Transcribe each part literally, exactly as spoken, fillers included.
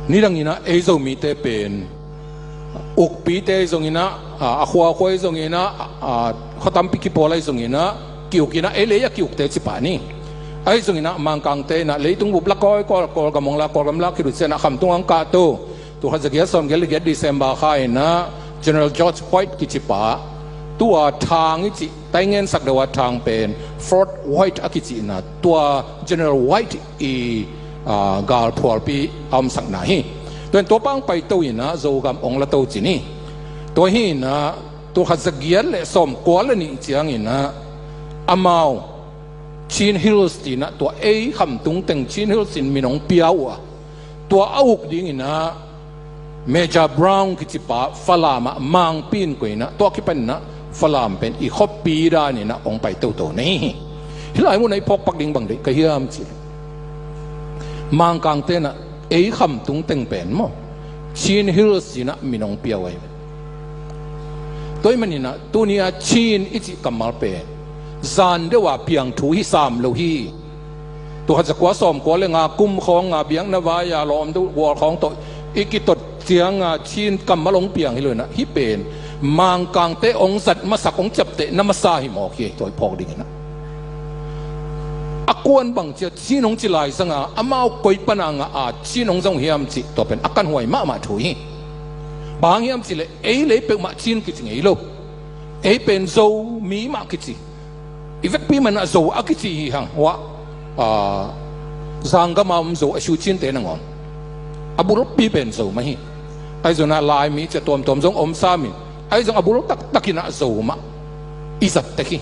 Nidang inah ei Zomite pen ukpite ahi zong inah, a, a khuakhua ahi zong inah, a, a, khua tampi kipawl ahi zong inah, ki-uk inah ei le ei a ki-ukte ci pah ni. Ahi zong inah Mangkangte inah leitung bup la kawikawi, Kawlgam hong la, Kawlgam la kilut cianah Khamtung ang kahto, tul khat za giat sawm giat le giat December kha inah General George White kici pa, tua thang i cih, Taingen sak deuh a thang pen Fort White a kici inah, tua General White i, a, galphualpi a omsakna hi. Tua in tua pang paito inah Zogam ong la to ci ni. Tua hi inah tul khat za giat le sawm kua le nih ciang inah amau Chin Hills ci inah tua ei Khamtung teng Chin Hills in min ong pia uh a, tua a uk ding inah Major Brown kici pa Falam ah Mangpi in koih inah, tua kipan inah Falam pen i khuapi dan inah ong pai toto na hi hi. Hih lai munah i phawk pak ding bang deih ka hiam cih leh, Mangkangte inah ei Khamtung teng pen maw, Chin Hills ci inah min ong pia uh ahi. Tua ahih man inah tuni a Chin i cih kammal pen zan deuh a piang thu hi sam lo hi. Tul khat za kua sawm kua le nga kum khawng a biakna vai a lawm deuh gual khawng tawh i kitot ciang a Chin kammal ong piang hi lo inah, hih pen Mangkangte ong zat masak, ong ciapteh na masa hi mawk hi. Tua i phawk ding inah a kuan bang cia Chin ong ci lai zang a, amau koi pan a ngah a Chin ong zang uh hiam cih, tua pen a kanhuai mahmah thu hi. Bang hang hiam cih leh ei le ei peuhmah Chin kici ngei lo. Ei pen Zomi mah kici. I vekpi man ah Zo a kici hi hang. Huah, a, Zanggam a om Zo a Shu Chin te nangawn a bulpi pen Zo mah hi. Ahi zong inah Laimi cia tuamtuam zong om sam in, ahi zong a bul taktak inah Zo mah i zat tek hi.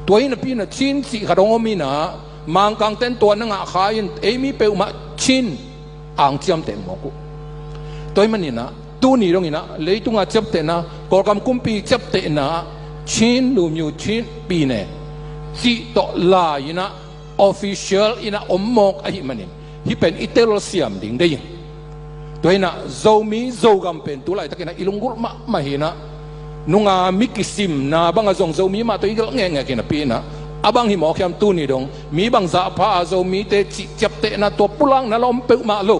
Tua hi napi inah Chin cih khat ong om inah, Mangkangte in tua na ngah kha in ei mi peuhmah Chin ang ciamteh mawk uh. Tua ahih man inah tuni dong inah leitung a ciaptehna, Kawlgam kumpi ciaptehna, Chin lumyo, Chin pyine cih tawh lai inah official inah om mawk ahih man in, hih pen i telsiam ding deih ing. Tua hi inah Zomi Zogam pen tu laitak inah i lunggulh mahmah hi inah, nunga mi kisimna bang a zong Zomi mah tawh i gelh ngekngek hi napi inah, a bang hi mawk hiam, tuni dong mi bangzah pha a Zomite cih ciaptehna tua pulakna la om peuhmah lo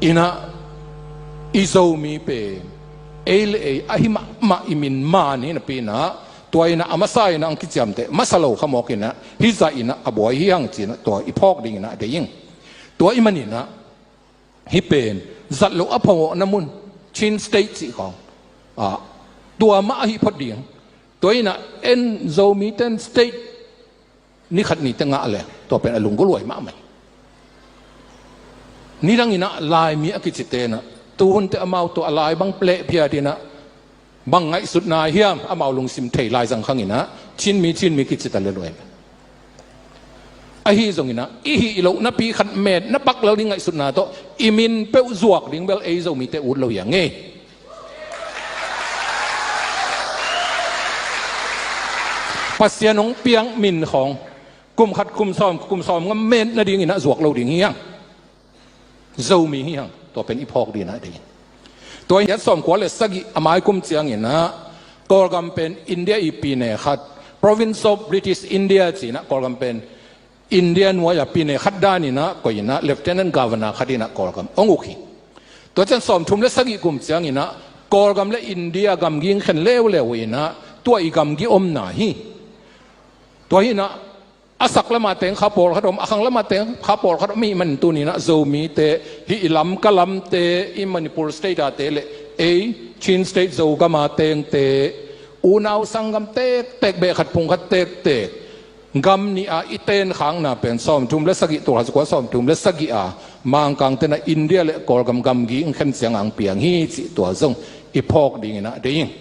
inah, i Zomi pen ei le ei ahi mahmah i min man hi napi inah, tua inah a masa inah ang kiciamteh masa lo kha mawk inah, hih zah inah a buai hi hang ci inah tua i phawk ding inah deih ing. Tua ahih man inah hih pen zat loh a phamawhna mun, Chin State cih khawng, a, tua mah ahi phot ding. Tua inah en Zomite in state ni khat nite ngah le tua pen a lunggulhhuai mahmah hi. Nidang inah Laimi a kicite inah tuhun teh amau tua a lai bang pleh phiat inah bang ngaihsutna hiam, amau lungsim thei lai zang khang inah Chinmi, Chinmi kici ta le luai. Ahi zong inah i hih loh napi khat met na pak lo ding ngaihsutna tawh i min peuh zuak ding bel ei Zomite ut lo hi a ngei. Pasian hong piak min khawng kum khat, kum sawm, kum sawm nga met nading inah zuak lo ding hi hang. Zomi hi hang. Tua pen i phawk ding inah deih ing. Tua inah sawm kua le sagih a mai kum ciang inah Kawlgam pen India i pyine khat, Province of British India ci inah Kawlgam pen India nuai a pyine khat dan inah koih inah Lieutenant Governor khat inah Kawlgam ong uk hi. Tua ciang sawmthum le sagih kum ciang inah Kawlgam le India gamgi ong khen leuleu inah tua i gamgi omna hi. Tua hi inah a sak lamah teng kha pawlkhat om, a khang lamah teng kha pawlkhat om ahih man tuni inah Zomite, hih i Lamka lamte, i Manipur State a te le ei Chin State Zogam a tengte, unau sanggam tektek, beh khat phung khat tektek, gam nih a i tenkhakna pen sawmthum le sagih, tul khat za kua sawmthum le sagih a Mangkangte inah India le Kawlgam gamgi ong khen ciang ang piang hi cih tua zong i phawk ding inah deih ing.